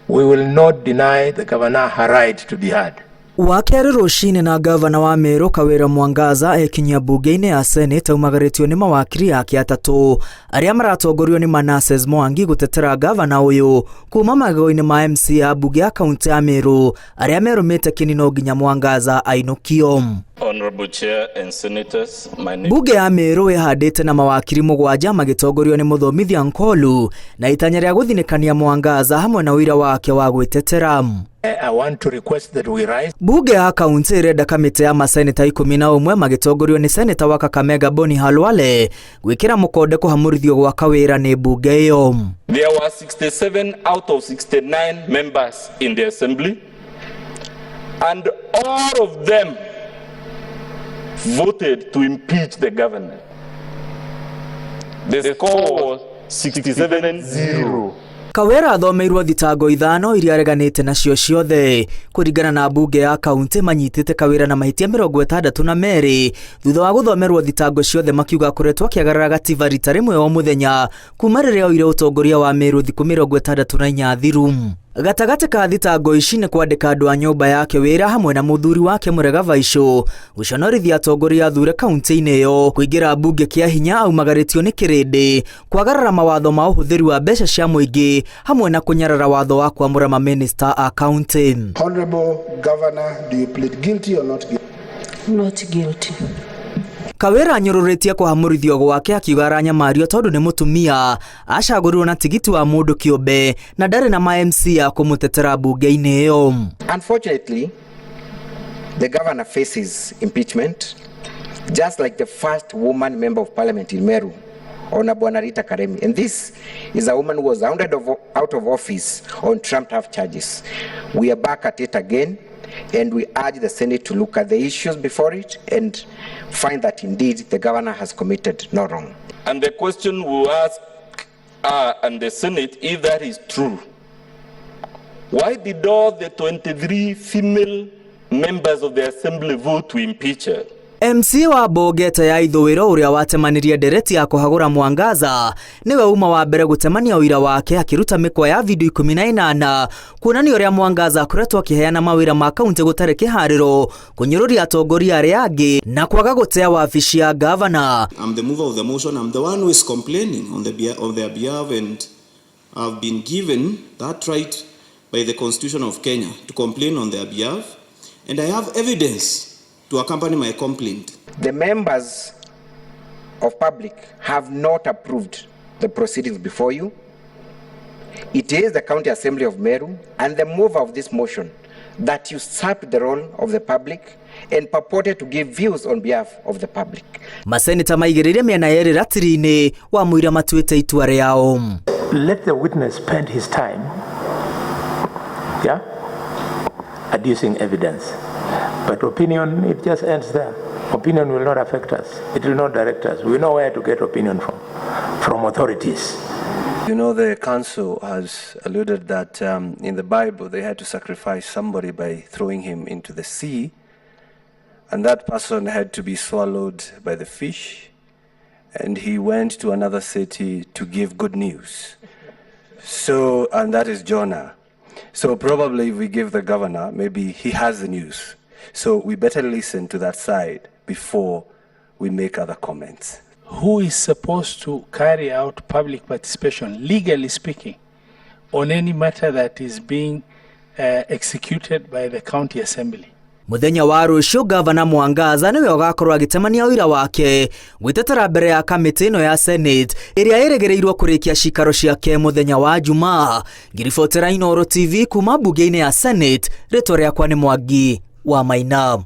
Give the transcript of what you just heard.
We will not deny the governor her right to be heard. Wakerĩ rũcinĩ na gavana wa Meru Kawira Mwangaza ekinyia bunge-inĩ ya Senate aumagarĩtio nĩ mawakiri ake atatũ arĩa maratongorio nĩ Manasseh Mwangi gũtetera gavana ũyũ kuma magego-inĩ ma MCA bunge ya kaunti ya Meru arĩa merũmĩte kĩni no nginya Mwangaza ainũkio. Honorable Chair and Senators, my name Bunge ya Meru ĩhandĩte na mawakiri mũgwanja magĩtongorio nĩ mũthomithia Nkolu na itanya rĩa gũthinĩkania Mwangaza hamwe na ũira wake wa gwĩtetera. I want to request that we rise. Bunge ya kaunti ĩrenda kamĩtĩ ya maseneta 11 magĩtongorio nĩ seneta wa Kakamega Boni Khalwale gwĩkĩra mũkonde kũhamũrithio gwa Kawĩra nĩ bunge ĩyo. There were 67 out of 69 members in the assembly, and all of them voted to impeach the governor. The score was 67-0. Kawĩra athomeirwo thitango ithano iria areganĩte nacio ciothe. Kũringana na bunge ya kaunti, manyitĩte Kawĩra na mahĩtia 62 thutha wa gũthomerwo thitango ciothe, makiuga akoretwo akĩagarara gatiba rita rĩmwe o mũthenya kuma rĩrĩa oire ũtongoria wa Meru thikũ 64 thiru. Gatagatĩ ka thitango ici nĩ kwandĩka andũ a nyũmba yake wĩra hamwe na mũthuri wake Mũrega Vaicũ, gũconorithia atongoria athure kaunti-inĩ ĩyo, kũingĩra mbunge kĩa hinya aumagarĩtio nĩ kĩrĩndĩ, kwagarara mawatho ma ũhũthĩri wa mbeca cia mũingĩ hamwe na kũnyarara watho wa kwamũra mamĩnĩsta a kaunti. Honorable Governor, do you plead guilty or not guilty? Not guilty. Kawĩra anyũrũrĩtie kũhamũrithio gwake akiuga aranyamario tondũ nĩ mũtumia acagũrirwo na tigiti wa mũndũ kĩũmbe na ndarĩ na ma MCA kũmũtetera mbunge-inĩ ĩyo. Unfortunately, the governor faces impeachment, just like the first woman member of parliament in Meru, Honorable Rita Karemi. And this is a woman who was hounded out of office on trumped up charges. We are back at it again, and we urge the Senate to look at the issues before it and find that indeed the governor has committed no wrong. And the question we ask and the Senate, if that is true, why did all the 23 female members of the assembly vote to impeach her? MC wa mbunge ta ya ithũĩro ũrĩa watemanirie ndereti ya kũhagũra Mwangaza nĩwe uma wa mbere gũtemania ũira wake akĩruta mĩkwa ya video 18 kuonania ũrĩa Mwangaza akoretwo akĩheana mawĩra ma kaunti gũtarĩ kĩharĩro, kũnyũrũria atongoria arĩa angĩ na kwaga gũtea wabici ya gavana. I'm the mover of the motion. I'm the one who is complaining on their behalf, and I've been given that right by the Constitution of Kenya to complain on their behalf, and I have evidence to accompany my complaint. The members of public have not approved the proceedings before you. It is the County Assembly of Meru and the mover of this motion that usurped the role of the public and purported to give views on behalf of the public. Maseneta maigĩrĩire mĩena yerĩ ratiri-inĩ wa mũira matuĩte itua rĩao. Let the witness spend his time, yeah, adducing evidence. But opinion, it just ends there. Opinion will not affect us. It will not direct us. We know where to get opinion from authorities. The council has alluded that in the Bible they had to sacrifice somebody by throwing him into the sea, and that person had to be swallowed by the fish, and he went to another city to give good news. And that is Jonah. So probably if we give the governor, maybe he has the news. So we better listen to that side before we make other comments. Who is supposed to carry out public participation, legally speaking, on any matter that is being executed by the county assembly? Muthenya wa rũciũ gavana Mwangaza nĩwe ũgakorwo agĩtemania ũira wake gwĩtetera mbere ya kamĩtĩ ĩno ya Senate ĩrĩa ĩrĩgĩrĩirwo kũrĩkia cikaro ciake mũthenya wa Jumaa. Ngiribotera Inooro TV kuma mbunge-inĩ ya Senate, rĩtwa rĩakwa nĩ Mwangi wa Maina.